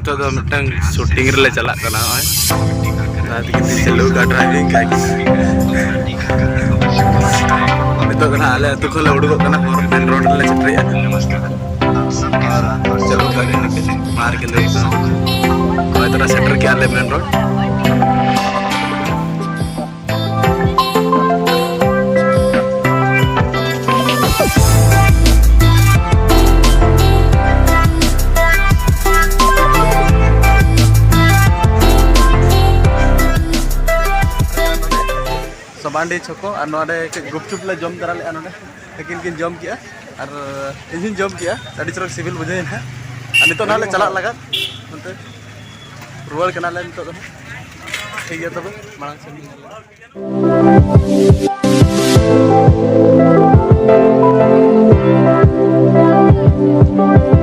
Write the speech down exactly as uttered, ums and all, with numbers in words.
ᱱᱤᱛᱚᱜ ᱫᱚ ᱢᱤᱫᱴᱟᱝ ᱥᱩᱴᱤᱝ ᱨᱮᱞᱮ ᱪᱟᱞᱟᱜ ᱠᱟᱱᱟ᱾ ᱱᱚᱜᱼᱚᱭ ᱫᱟᱫᱟ ᱛᱟᱹᱠᱤᱱ ᱠᱤᱱ ᱪᱟᱹᱞᱩ ᱠᱟᱜᱼᱟ ᱰᱨᱟᱭᱵᱷᱤᱝ ᱜᱟᱹᱰᱤ᱾ ᱱᱤᱛᱚᱜ ᱫᱚ ᱱᱟᱦᱟᱜ ᱟᱞᱮ ᱟᱹᱛᱩ ᱠᱷᱚᱱ ᱞᱮ ᱩᱰᱩᱠᱚᱜ ᱠᱟᱱᱟ, ᱦᱚᱨ ᱢᱮᱱ ᱨᱳᱰ ᱨᱮᱞᱮ ᱥᱮᱴᱮᱨᱮᱜᱼᱟ᱾ ᱟᱨ ᱪᱟᱹᱞᱩ ᱠᱟᱜ ᱠᱤᱱ ᱱᱩᱠᱤᱱ ᱢᱟᱨ ᱠᱤᱱ ᱫᱩᱲᱩᱵ ᱠᱟᱱᱟ᱾ ᱱᱚᱜᱼᱚᱭ ᱛᱚᱨᱟ ᱥᱮᱴᱮᱨ ᱠᱮᱜᱼᱟ ᱞᱮ ᱢᱮᱱ ᱨᱳᱰ᱾ ᱥᱚᱵᱟᱱᱰᱤ ᱪᱷᱚᱠᱚ ᱟᱨ ᱱᱚᱰᱮ ᱠᱟᱹᱡ ᱜᱩᱯᱪᱩᱯ ᱞᱮ ᱡᱚᱢ ᱛᱟᱨᱟ ᱞᱮᱫᱼᱟ ᱱᱚᱰᱮ᱾ ᱛᱟᱹᱠᱤᱱ ᱠᱤᱱ ᱡᱚᱢ ᱠᱮᱜᱼᱟ ᱟᱨ ᱤᱧ ᱦᱚᱸᱧ ᱡᱚᱢ ᱠᱮᱜᱼᱟ, ᱟᱹᱰᱤ ᱪᱚᱨᱚᱠ ᱥᱤᱵᱤᱞ ᱵᱩᱡᱷᱟᱹᱣ ᱮᱱᱟ᱾ ᱟᱨ ᱱᱤᱛᱚᱜ ᱱᱟᱦᱟᱜ ᱞᱮ ᱪᱟᱞᱟᱜ ᱞᱟᱜᱟᱫ ᱚᱱᱛᱮ, ᱨᱩᱣᱟᱹᱲ ᱠᱟᱱᱟᱞᱮ ᱱᱤᱛᱚᱜ ᱫᱚ᱾ ᱴᱷᱤᱠ ᱜᱮᱭᱟ ᱛᱚᱵᱮ, ᱢᱟᱲᱟᱝ ᱥᱮᱫ ᱵᱚᱱ ᱧᱮᱞ ᱞᱮᱜᱮ᱾